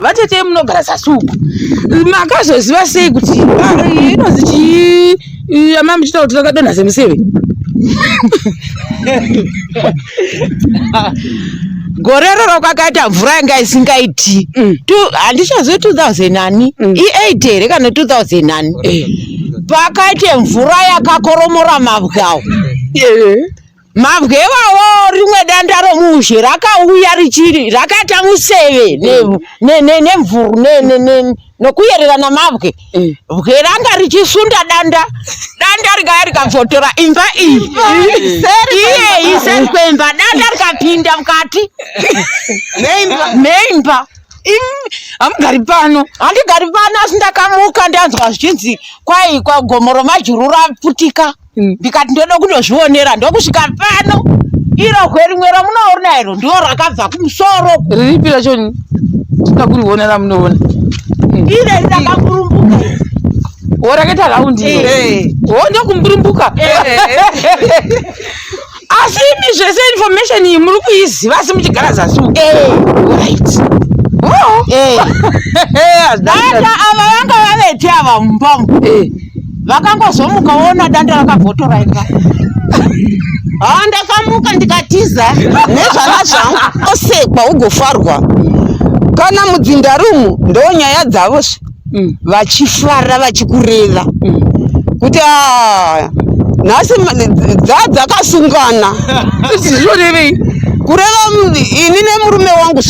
Vatete munogara zasi uku makazoziva sei kuti ah, inonzi chii ama muchitaura kuti rakadonha semuseve? Gore roro kwakaita mvura yanga isingaiti. Handichazivi 2000 ani, i8 here kana 2000 ani, pakaite mvura yakakoromora mabwe awo. Mabwe iwawo, rimwe danda romuzhe rakauya richiri rakaita museve nemvuru nokuyerera namabwe. Bwe ranga richisunda danda, danda rikaya rikabvotora imba iyi iyeyi seri kwemba, danda rikapinda mukati meimba. Hamugari pano? Handigari pano, asi ndakamuka ndanzwa zvichinzi kwai kwagomo romajuru raputika. Ndikati ndoda kundozvionera, ndokusvika pano. Iro gwe rimwe ramunoona iro ndo rakabva kumusoro. Riripi racho? Tinoda kuriona ramunoona. Ire rakaburumbuka. O, rakaita raundi iro. O, ndokumburumbuka. Asi imi zvese information iyi muri kuiziva, asi muchigara zasi uku? Right. Oh. Danda ava vanga vavete ava mumba umu. Vakangozomuka voona danda rakabvotora imba. Ha, ndakamuka ndikatiza nezvana zvangu. Osekwa ugofarwa kana mudzindarumu, ndo nyaya dzavo vachifara vachikureva kuti, "Ah, nhasi dzaa dzakasungana." Zvinorevei? Kureva ini nemurume wangu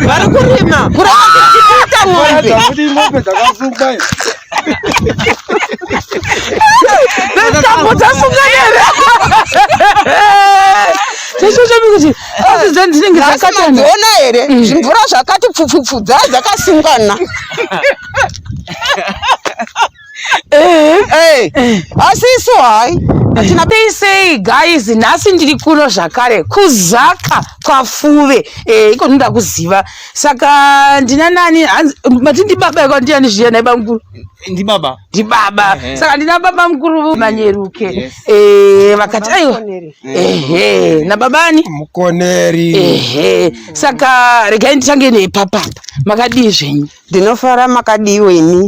vari kurima. Kureva tichikuita mombe. Kuti mombe dzakasungwa idzi. Tambo dzasungana here? Chachachami kuti asi dzinenge dzakatana. Dziona here zvimvura zvakati pfupfupfu, dzaa dzakasungana. Asi isu hai, hatina. Sei sei guys, nhasi ndiri kuno zvakare kuZaka kwaFuve. Iko ndinoda kuziva, saka ndina nani? Mati ndibaba iko, ndiani zviya nai bamukuru? Ndibaba. Ndibaba. Saka ndina baba mukuru Manyeruke. Yes. Vakati aiwa, ehe, nababani? Mukoneri. Ehe, saka regai nditange nepapapa. Makadii zvenyu? Ndinofara, makadiwe imi?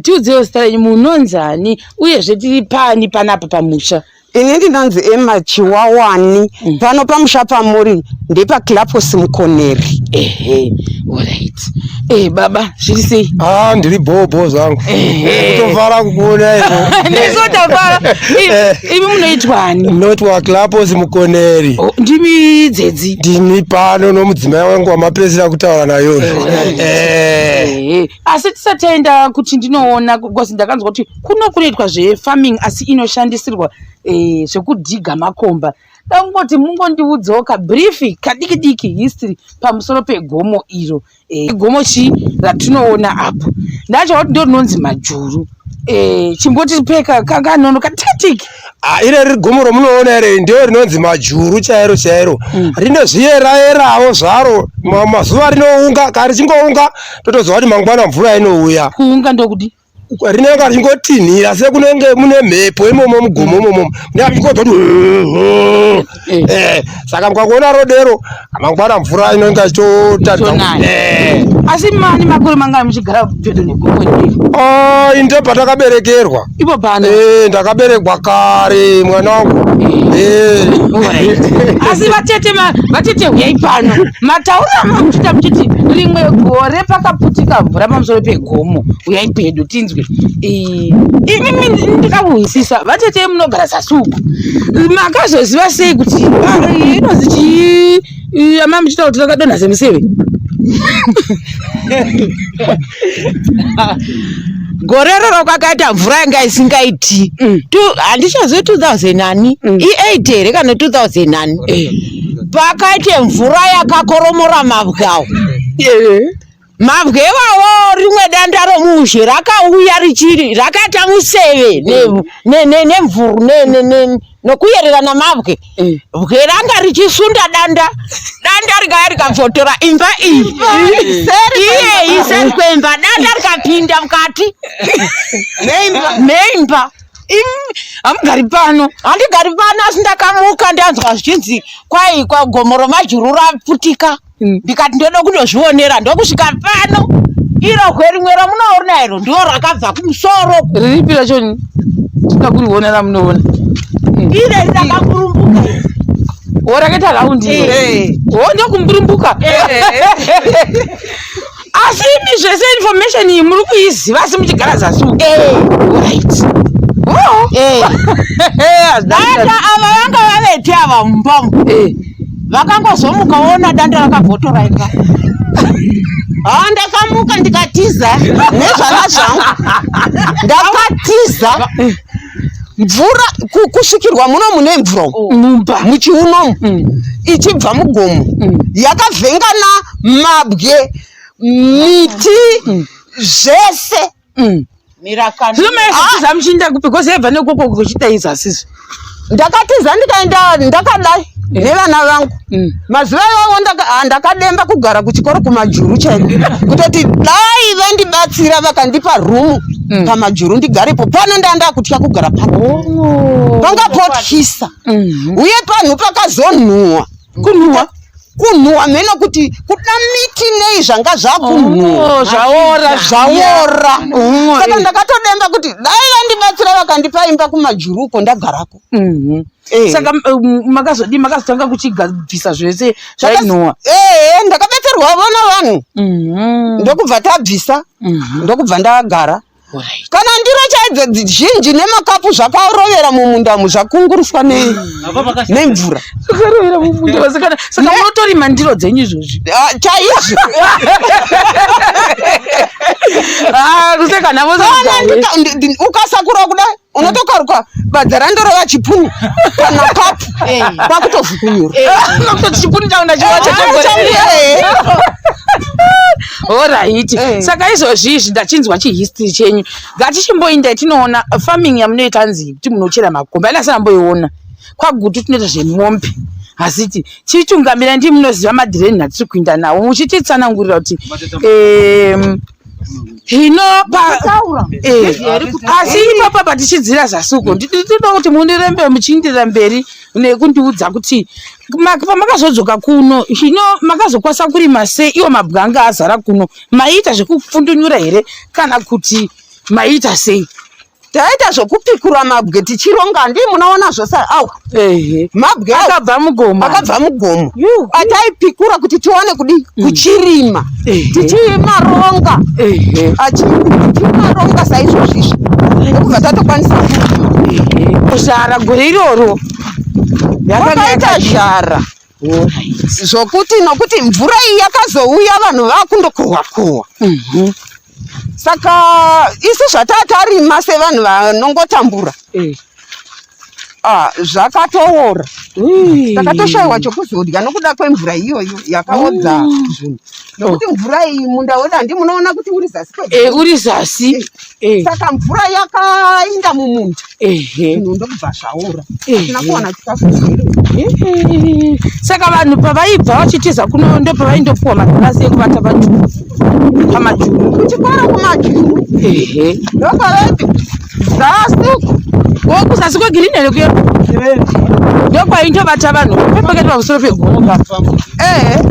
Tiudzewo zita renyu, munonzani, uyezve tiri pani panapa pamusha? Ini ndinonzi Emma Chiwawani. Pano pamusha pamuri ndepaClapos Mukoneri. Ehe, alright. Baba, zviri sei? Ah, ndiri bhobho zvangu. Kutofara kukuona iko. Nesotafara. Imi munoitwani? Ndinoitwa Clapos Mukoneri. Oh, ndimi dzedzi? Ndini pano nomudzimai wangu wamapedzisira kutaura nayo. Ehe, asi tisati taenda kuti ndinoona, because ndakanzwa kuti kuno kunoitwa zvefarming, asi inoshandisirwa zvekudhiga makomba, dangoti mungondiudzawo kabrief kadiki diki history pamusoro pegomo iro. Gomo chii ratinoona apo? Ndacho kuti ndo rinonzi Majuru. Chimbotipeka kanono katatiki. Ah, ire riri gomo romunoona ere ndio rinonzi Majuru chairo chairo. Rinozviyerayerawo zvaro. Mazuva rinounga, kana richingounga totoziva kuti mangwana mvura inouya. Kuunga ndokudi? Rinenge richingotinhira sekunenge mune mhepo imomo mugomo imomo, munenge kuti. Saka mukangoona rodero, mangwana mvura inonge ichitotaridza. Ichonaya. Asi mani makore mangani muchigara pedo negomo iri? Oh, inde patakaberekerwa. Ipo pano? Ndakaberekwa kare, mwana wangu. Alright. Asi vatete, vatete huyai pano. Mataura muchita muchiti rimwe gore pakaputika mvura pamusoro pegomo. Uyai pedo tinzwe. Imimi ndikakuhwisisa, vatete munogara zasi uku makazoziva sei kuti ah, inonzi chii ama muchitaura kuti rakadonha semuseve? Gore roro kwakaita mvura yanga isingaiti. Handichazivi 2000 ani, i8 here kana 2000 ani, pakaite mvura yakakoromora mabwe awo. Mabwe iwawo, rimwe danda romuzhe rakauya richiri rakaita museve nemvuru nokuyerera namabwe. Bwe ranga richisunda danda, danda rikaya rikabvotora imba iyi iyeyi seri kwemba, danda rikapinda mukati meimba. Hamugari pano? Handigari pano, asi ndakamuka ndanzwa zvichinzi kwai kwagomo romajuru raputika. Ndikati ndoda kundozvionera, ndokusvika pano. Iro gwe rimwe ramunoona iro ndiro rakabva kumusoro. Riripi racho? Tinoda kuriona ramunoona. Ire rakaburumbuka. O, rakaita raundi iro. O, ndokumburumbuka. Asi imi zvese information iyi muri kuiziva, asi muchigara zasi uko. Right. Oh. Danda ava vanga vavete ava mumba umu. Vakangozomuka voona danda rakabvotora imba. Ha, ndakamuka ndikatiza nezvana zvangu, ndakatiza mvura kusvikirwa muno mune mvura umu. Mumba. Muchiunomu ichibva mugomo yakavhengana mabwe, miti, zvese. Zvino maizitiza muchiinda kupi? Because yaibva nekoko kuchita izasizvo. Ndakatiza ndikaenda ndakadai nevana vangu. Mazuva iwawo ndakademba kugara kuchikoro kumajuru chaiko, kutoti dai vandibatsira vakandipa rumu pamajuru ndigarepo. Pano ndanda kutya kugara pano, panga potyisa, uye panhu pakazonhuhwa. Kunhuhwa? Kunhuhwa mheno kuti kuda miti nei, zvanga zvakunhuhwa. Oh, zvaora. Zvaora. Saka ndakatodemba kuti dai vandibatsira vakandipa imba kumajuru uko ndagarako. Saka makazodii? Makazotanga kuchigabvisa zvese zvainhuhwa? Ee, ndakabetserwa vona vanhu, ndokubva tabvisa, ndokubva ndagara. Kana ndiro chaidzo zhinji nemakapu zvakarovera mumunda umu, zvakunguruswa nemvura. Zvakarovera mumunda, vasikana. Saka munotorima ndiro dzenyu izvozvi? Ah, chaizvo. Ah, kuseka navo. Kana ukasakura kudai unotokaruka badza randorova chipunu kana kapu kwakutovhukunyura. Kutoti chipunu changu ndachiwacha. Alright. Saka izvozvi izvi ndachinzwa chihistory chenyu. Ngatichimboindai tinoona farming yamunoita, nzi kuti munochera makomba. Ina samboiona. KwaGutu tinoita zvemombe. Asiti chitungamira ndi munoziva madhireni atiri kuinda nawo, muchititsanangurira kuti hino pa asi ipapa patichidzira zasi uko, ndinoda kuti mundirembe muchiindira mberi nekundiudza kuti pamakazodzoka kuno hino makazokwanisa kurima sei iwo mabwe anga azara kuno? Maiita zvekupfundunyura here kana kuti maiita sei? Taita zvokupikura mabwe tichironga. Handii munoona zvose awa mabwe awa akabva mugomo. Akabva mugomo ataipikura kuti tiwane kudi kuchirima, tichimaronga, tichimaronga saizvozvizvi, ndokubva tatokwanisa kurima. Zhara gore iroro? Kwakaita zhara zvokuti nokuti mvura iyi yakazouya vanhu vakundokohwa kohwa. Saka isu zvatatarima sevanhu vanongotambura, ah, zvakatoora, takatoshayiwa chokuzodya nokuda kwemvura iyoyo yakaodza zvinhu, nokuti mvura iyi munda wedu handi munoona kuti uri zasi Uri zasi. Saka mvura yakainda mumunda, zvinhu ndokubva zvaora, hatina kuwana chikafu here. Saka vanhu pavaibva vachitiza kuno, ndo pavaindopuwa magirasi ekuvata pajuru, pamajuru? Kuchikoro kumajuru. Ndokwavaiti zasi uku. O, kuzasi kwegirini here kuya? Ndokwaindovata vanhu pepakati pamusoro pegomo pa? Ehe,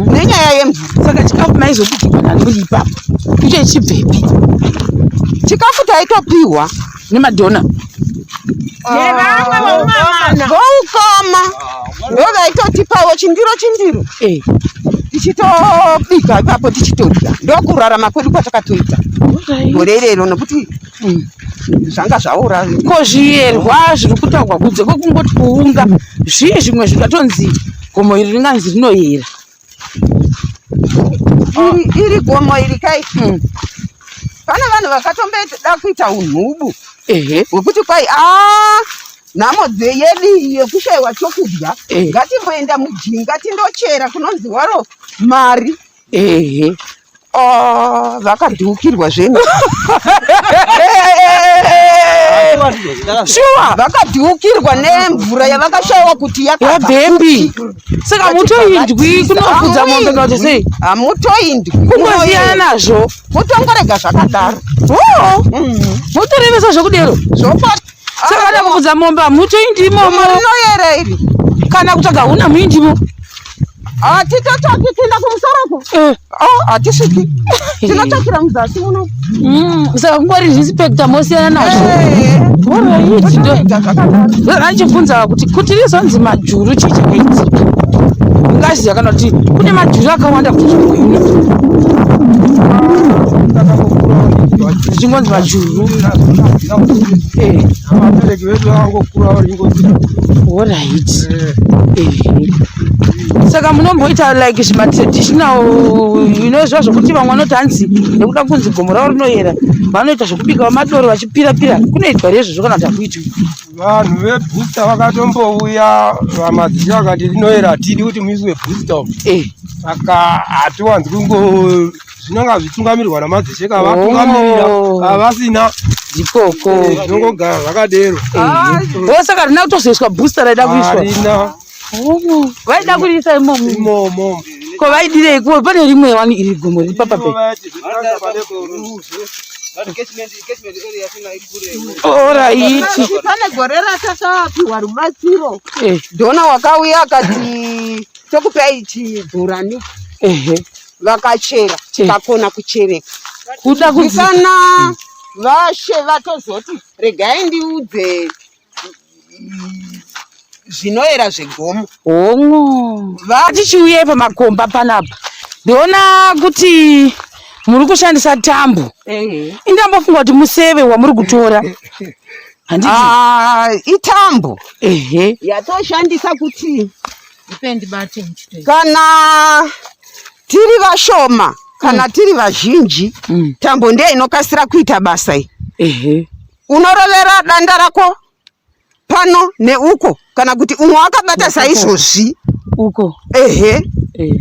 nenyaya yemvura. Saka chikafu maizobikirwa nani muri ipapo? Icho chibvepi? Chikafu taitopiwa nemadhona? Voukama ndo vaitotipawo chindiro chindiro, tichitobika ipapo tichitodya. Ndokurarama kwedu kwatakatoita gore irero, nokuti zvanga zvaora. Ko zviyerwa zviri kutaurwa kunze kwekungoti kuunga, zvii zvimwe zvingatonzi gomo iri ringanzi rinoyera? Iri gomo iri kai, pane vanhu vakatomboda kuita unhubu hwekuti kwai a nhamo yedu iyi yekushayiwa chokudya, ngatimboenda mujinga tindochera kunonzi waro mari. Oh, vakadhukirwa zvenu. Shuwa Vakadhiukirwa nemvura yavakashaiwa kuti yakabva yabvembi. Saka mutoindwi kunofudza mombe kana kuti sei? Hamutoindwi. Kungosiyana nazvo. Mutongorega zvakadaro. Oo. Motorevesa zvekudero. Zvokwadi. Saka kana kufudza mombe hamutoindi imomo. Rinoyera iri. Kana kutsvaga huna muindimo. Hatitotsvaki kuenda kumusoroko. Eh. Oh, hatisviki. Tinotsvakira muzasi muno. Saka kungori respecta mosiyana nazvo. Eh. Alright. Mutorega zvakadaro. Ndachibvunza kuti kuti rizonzi majuru chii chakaitika? Ungaziva kana kuti kune majuru akawanda kuti nzvimbo ino. Zvichingonzi majuru. Eh, Vabereki vedu vangokura vari ngozi. alright. Eh. Saka munomboita like zvimatraditional you know zviya zvokuti vamwe vanoti hanzi nekuda kunzi gomo ravo rinoyera vanoita zvekubika vamadoro vachipira-pira kunoitwa here izvozvo kana kuti hakuitwi? Vanhu vebooster vakatombouya vamadzishe vakati rinoera hatidi kuti muiswe booster umu. Eh. Saka hatiwanzi kungo zvinonga zvichitungamirirwa namadzishe kana vatungamirira Oh. kana vasina Ndikoko. zvinongogara zvakadero. Oh, saka rina kutozoiswa booster raida kuiswa. Harina Oh, vaida kuriisa imomo. imomo. Ko vaidirei kuwo pane rimwe wani iri gomo riri papa pe. Alright. Pane gore ratakapiwa rubatsiro. Eh, Dhona wakauya akati tokupai chibhorani. ehe. Vakachera tikakona kuchereka. Kuda kudzi Kana vashe vatozoti regai ndiudze zvinoera zvegomo. Hongo. Vatichiuye pamakomba panapa. Ndiona kuti muri kushandisa tambo. Indambofunga kuti museve wamuri kutora. Handiti? Ah, itambo Ehe. yatoshandisa kuti kana tiri vashoma kana tiri vazhinji tambo ndiyo inokasira kuita basa iyi. Ehe. Unorovera danda rako pano neuko kana kuti umwe wakabata saizvozvi. Uko. Ehe. Eh.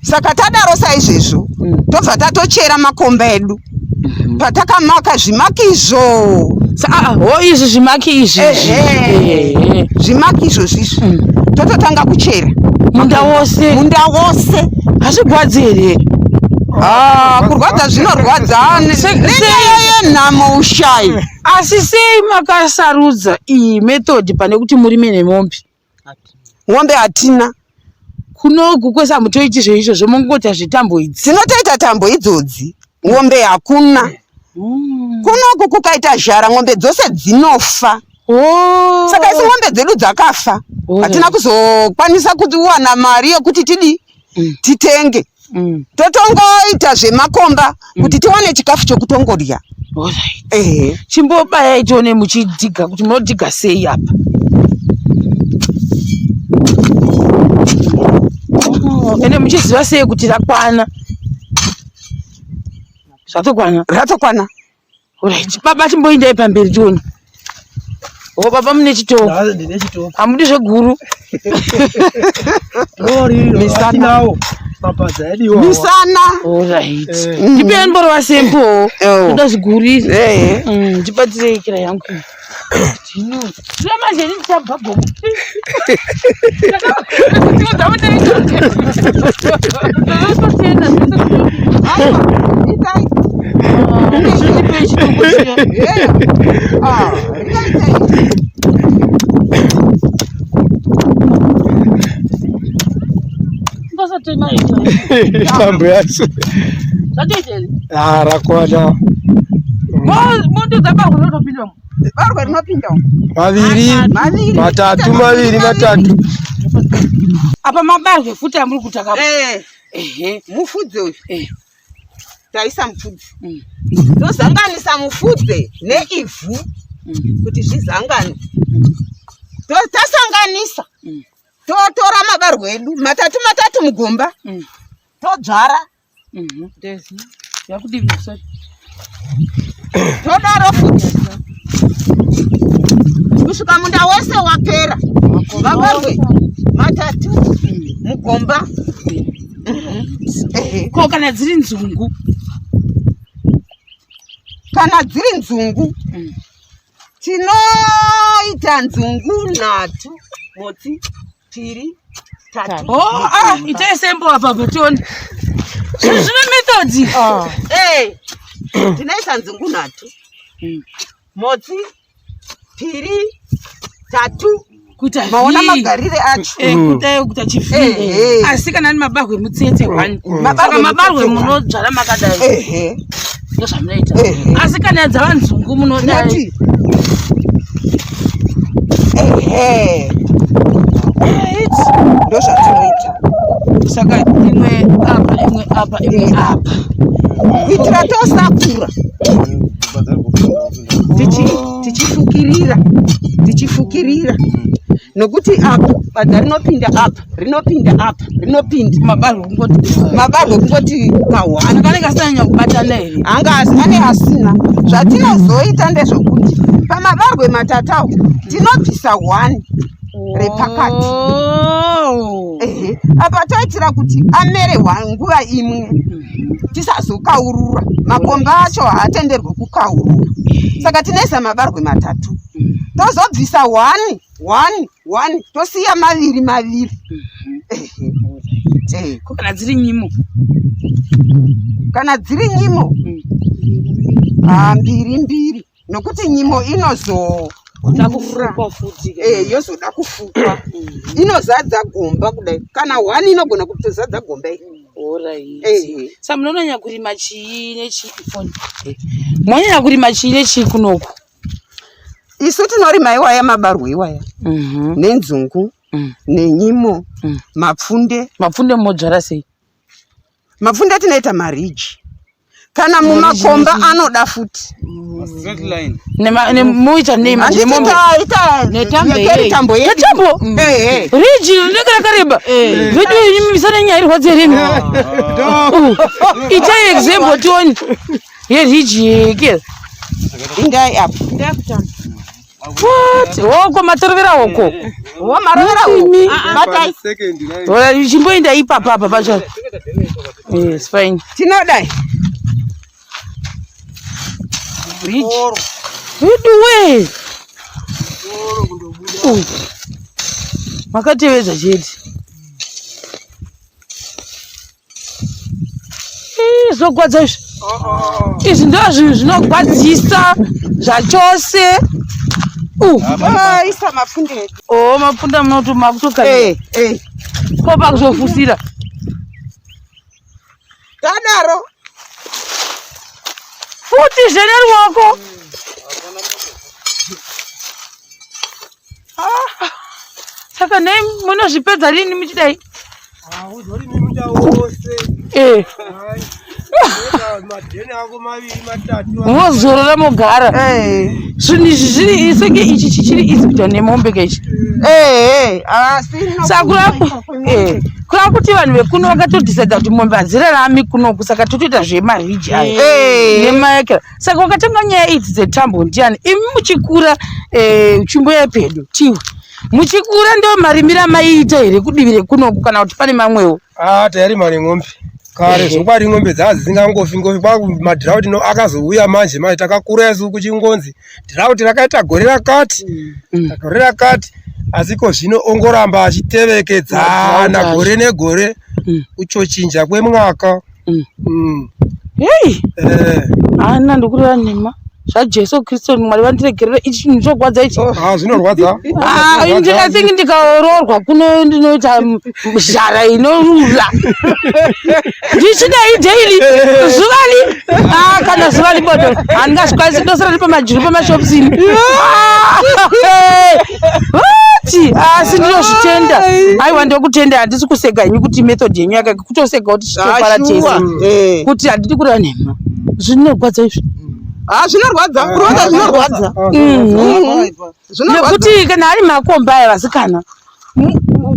Saka tadaro saizvezvo tobva tatochera makomba edu patakamaka zvimakizvo. Sa ho izvi zvimaki izvi. Ehe. Ehe. Zvimakizvo zvizvi tototanga kuchera Munda wose. munda wose. Hazvigwadzi here? Ah, kurwadza zvinorwadza nenyaya yenhamo ushayi. Asi sei makasarudza iyi method pane kuti murime nemombe? Mombe hatina. Kunoku kwese hamutoiti zveizvozvo mongoita zvetambo idzi. Tinotoita tambo idzodzi. Ng'ombe hakuna. Kunoku kukaita zhara ng'ombe dzose dzinofa. Oh. Saka isu ng'ombe dzedu dzakafa. Alright. Hatina kuzokwanisa kuwana mari yekuti tidii titenge. Totongoita zvemakomba kuti tiwane chikafu chokutongorya. Alright. Ehe. Chimbobayai tione muchidhiga kuti munodhiga sei apa. Oh, ende muchiziva sei kuti rakwana? Zvatokwana. Ratokwana. Alright. Baba chimboindai pamberi tione. Oh, baba mune chitoko. Ndine chitoko. Hamudi zveguru. Misanawo. Mapadza edu iwawa. Misana. Alright. Eh. Ndipei mboro wasempo. Eh. Ndoda zviguru izvi. Ehe. Ndibatirei kira yangu. Ndino. Zvino manje ini ndichabva gomo. Itai. Eya. Ah, ringaita. Tambo yacho. Ah, rakwana. Moto dzabarwa unotopinda Barwe rinopinda umu. Maviri. Maviri. Matatu, maviri, matatu. apa mabarwe futi amuri kutaka. Eh, Ehe. mufudze uyu. Eh. Taisa mufudze. Tozanganisa mufudze neivhu kuti zvizangane. Tasanganisa. Totora mabarwe edu matatu matatu mugomba. Todzvara. Yakudini sorry. Todaro futi. Kusvika munda wese wapera. Mabarwe matatu mugomba. Ehe. Ko kana dziri nzungu. Kana dziri nzungu. Tinoita nzungu nhatu, motsi, piri, tatu. Oh, ah, itai sembo apa tione. Zvinhu zvine methods. Eh, tinoisa nzungu nhatu, motsi, piri, tatu. Kuita Maona V. magarire acho. Eh, kuita kuita chifi. Eh, eh. Asi kana ni mabarwe mutsetse one. Mabarwe Saka mabarwe mutsetse one. munodzvara makadai. Ehe. Ndozvamunoita. Ehe. Asi kana dzava nzungu munodai. Tinoti ehe, Right. ndozvatinoita Saka imwe apa, imwe apa, imwe apa. kuitira tosakura tichifukirira tichifukirira nokuti apa badza rinopinda apa rinopinda apa rinopinda Mabarwe kungoti. Mabarwe kungoti kahwani. Saka anenge asina kubatana here? Anga ane asina. Zvatinozoita ndezvokuti pamabarwe matatawo tinobvisa 1 repakati. Oh. Ehe, apa toitira kuti amere nguva imwe, tisazokaurura. Makomba acho haatenderwi kukaurura, saka tinoisa mabarwe matatu, tozobvisa 1 1 1, tosiya maviri maviri. Ehe. Eh, Ko kana dziri nyimo? Kana dziri nyimo, ah, mbiri mbiri, nokuti nyimo inozo Kuda kufukwa futi. Eh, yozoda kufukwa, inozadza gomba kudai. Kana one inogona kutozadza gomba iri. Alright. Eh. Saka munonyanya kurima chii nechii ifoni? Munonyanya kurima chii nechii kunoku? Isu tinorima iwaya mabarwe iwaya nenzungu nenyimo, mapfunde. Mapfunde modzvara sei? Mapfunde tinoita mariji kana mumakomba anoda futi. Muita nei manje? Handiti Nemombe? taita Netambo yekeri iyoyi. tambo yedu. Netambo? Ehe. Riji rinenge rakareba. Vedu imi misana nyaya irwadze rini? Itai example tione. Yeriji yeke. Indai apa. What? Hoko matorovera hoko. Wo marovera Imi. batai. Ora chimboenda ipapa apa pacho. Yes, fine. Tinodai. Bridge. Veduwe. Makatevedza chete. Ii, zvinogwadza izvi. Izvi ndo zvinhu zvinogwadzisa zvachose. Isa mapfunde edu. Oh, mapfunda munoti makutokaa. Eh, eh. Ko pakuzofusira. Tadaro. Futi zve neruoko. Ah, saka nei munozvipedza rini muchidai? Hauzorimi munda wose. Eh, Madheni ako maviri matatu. Mozorora mogara. Eh. Zvinhu izvi zviri senge ichi chichiri izi kuita nemombe kaichi. Eh, eh. Asi no. Saka kureva kuti vanhu vekuno vakatodhisaidha kuti mombe hadzirarami kunoku, saka totoita zvemariji aya nemaekera. Saka wakatanga nyaya idzi dzetambo ndiani imi muchikura? Chimboya pedu tiwe. Muchikura ndo marimiro amaiita here kudivi rekunoku, kana kuti pane mamwewo? Ah, tairima neng'ombe kare. Zvokwadi ng'ombe dzaa dzisingangofi ngofi. Kwaku madhirauti no akazouya manje manje. Takakura isu kuchingonzi dhirauti rakaita gore rakati, gore rakati, asi ko zvino ongoramba achitevekedzana Madhirauti gore negore, kuchochinja kwemwaka. Hei. Eh. Ana ndikureva nhema zvaJesu Kristu, Mwari vandiregerere, ichi chinhu chogwadza ichi. Ah, zvinorwadza. Ah, I think ndikaroorwa kuno ndinoita zhara inorura ndichidai daily zuvali. Ah, kana zuva ribodo handingazvikwanisi, ndosara ndi pamajuru pamashopsini vati. Asi ndinozvitenda, aiwa, ndokutenda. Handisi kuseka henyu kuti method yenyu yaka kutoseka kuti chitofara tese Eh. kuti handidi kureva nhema, zvinogwadza izvi. Ah, zvinorwadza. Kurwadza zvinorwadza. Zvinorwadza. Nekuti kana ari makomba aya, vasikana,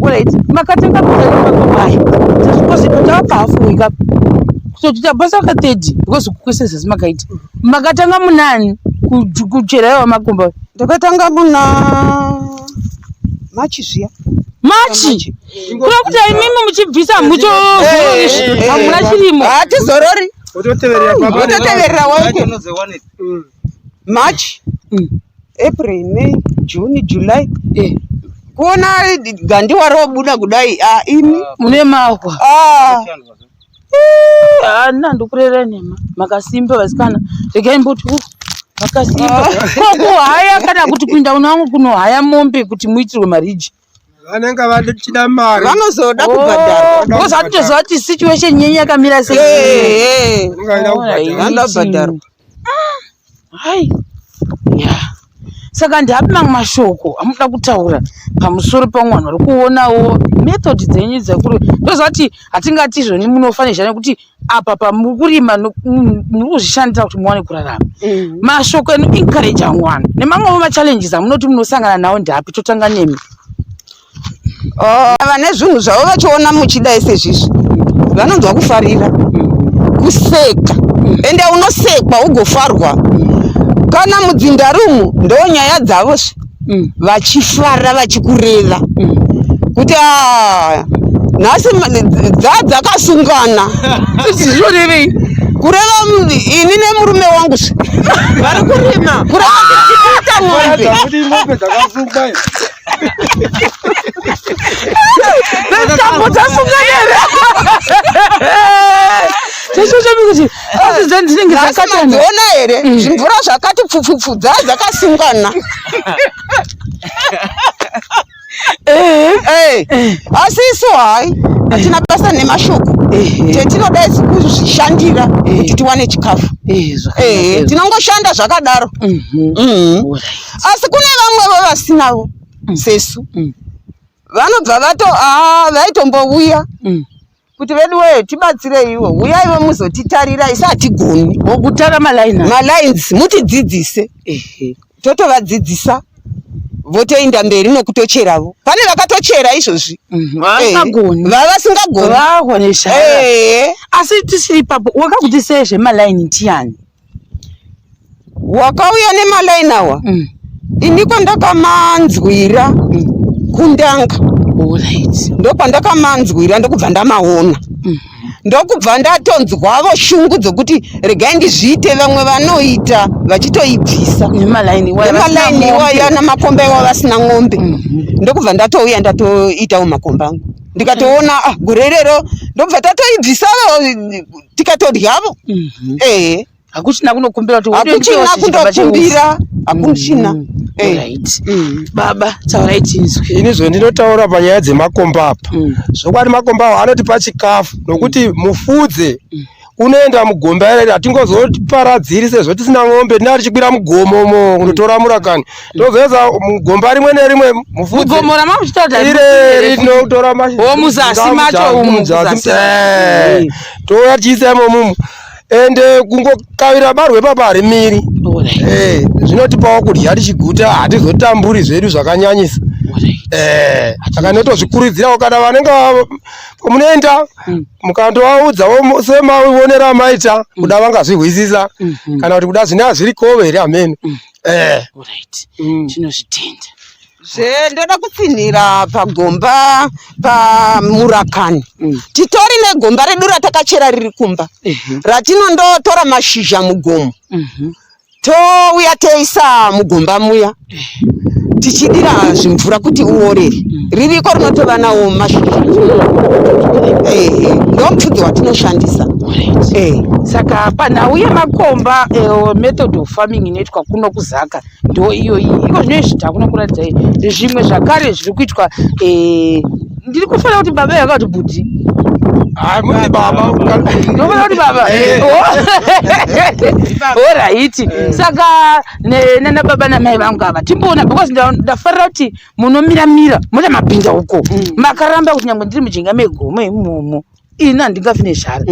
right, makatenga makomba aya because tava pahafu weka kutoti tabasa ka 30 because kukwese zasi makaita makatanga munani kuchera iwa makomba? Ndakatanga muna Machi zviya. Machi, kuda kuti imimi muchibvisa muchozorori, hamuna chirimo. Hatizorori. Wototeverera. Wototeverera waiko. Machi. April, May, June, July. Eh. Kuona gandiwa robuda kudai, ah, imi. Mune mahwa. Ah. Ana ndikurera nhema. Makasimba vasikana. Regai mboti makasimba. Ko kuhaya kana kuti kuinda unangu kunohaya mombe kuti muitirwe mariji. Vanenge vachida mari. Vanozoda kubhadharwa. Because hatitoziva kuti situation yenyu yakamira sei. Eh, eh. Vanenge vachida kubhadharwa. Vanoda kubhadharwa. Hai. Ya. Saka ndapi mamwe mashoko amunoda kutaura pamusoro pamwe vanhu vari kuonawo method dzenyu dzekuri ndoziva kuti hatingati izvoni munofa nezhara nekuti apa pamuri kurima muri kuzvishandira kuti muwane kurarama. Mashoko eno encourage vamwe vanhu nemamwewo machallenges amunoti munosangana nawo ndapi? Totanga nemi. Oh, vane zvinhu zvavo vachiona muchidai sezvizvi vanonzwa kufarira, kuseka, ende unosekwa ugofarwa. Kana mudzinda rumu ndo nyaya dzavozve, vachifara vachikureva kuti, "Ah, nhasi dzakasungana." Zvinorevei? Kureva ini nemurume wangu zve vari kurima, kureva kuti tikuita mombe. Kuti mombe dzakasungwa idzi. Tambo dzasungana here? Chacho kuti asi dzinenge dzakatana. Madziona here zvimvura zvakati pfupfupfu, dzakasungana. Eh, asi isu hai, hatina basa nemashoko. Chetinoda isu kuzvishandira kuti tiwane chikafu. Zvakanaka. Tinongoshanda zvakadaro. Asi kune vamwevo vasinavo sesu, vanobva vato, aa, vaitombouya kuti, "Vedu wee, tibatsireiwo, uyaiwo muzotitarira, isu hatigoni." Wokutara malaini. Malines, mutidzidzise. Totovadzidzisa, votoenda mberi nokutocheravo. Pane vakatochera izvozvi. Vasingagoni. Vavasingagoni. Vahwa neshara. Asi tisiri ipapo, wakakuti sei zvemalaini ndiani? Wakauya nemalaini awa, iniko ndakamanzwira kundanga. Ndokwandakamanzwira, ndokubva ndamaona, ndokubva ndatonzwavo shungu dzokuti regai ndizviite. Vamwe vanoita vachitoibvisa nemalaini iwayo vasina nemalaini mombe. Iwayo namakomba iwayo vasina ng'ombe. Ndokubva ndatouya ndatoitawo makomba angu, ndikatoona, ah, gore rero ndobva tatoibvisavo, tikatodyavo. Ehe. Hakuchina kunokumbira kuti Hakuchina kundokumbira, hakuchina. Alright. Baba, taurai tinzwe. Ini zvondinotaura panyaya dzemakomba apa, zvokwadi makomba awa anotipa chikafu, nokuti mufudze unoenda mugomba iri, hatingozoparadziri sezvo tisina ng'ombe. Tinaa tichikwira mugomomo kunotora murakani, tozoedza mugomba rimwe nerimwe mufudze. Mugomo ramamuchitaura? Ireri tinotora. Oh, muzasi macho umu, muzasi. Muzasi. Touya tichiisa imomumu, ende kungokavira barwe papa harimiri. Zvinotipawo kudya tichiguta, hatizotamburi zvedu zvakanyanyisa. Saka ndinotozvikurudzirawo kana vanenge munoenda mukandovaudzawo semaonero amaita, kuda vangazvihwisisa kana kuti kuda zvine hazvirikowo here, ameno. Alright. Tinozvitenda. Zve ndoda kutsinhira pagomba pamurakani. Titori negomba redu ratakachera riri kumba, ratinondotora mashizha mugomo, touya toisa mugomba muya, tichidira zvimvura kuti uorere. Ririko rinotova nawo mashizha. Ehe, ndo mupfudze watinoshandisa. Saka panhau yemakomba, method of farming inoitwa kuno kuZaka ndo iyoyi. Iko zvino izvi takunokuratidzai zvimwe zvakare zviri kuitwa. Ndiri kufanira kuti baba yakati bhudhi. Hayi, muri baba. Ndinofanira kuti baba. Alright, saka nana baba namai vangu ava, timboona, because ndafarira kuti munomiramira mune mapinda uko makaramba kuti nyangwe ndiri mujinga megomo imomo, ini handingafi nezhara.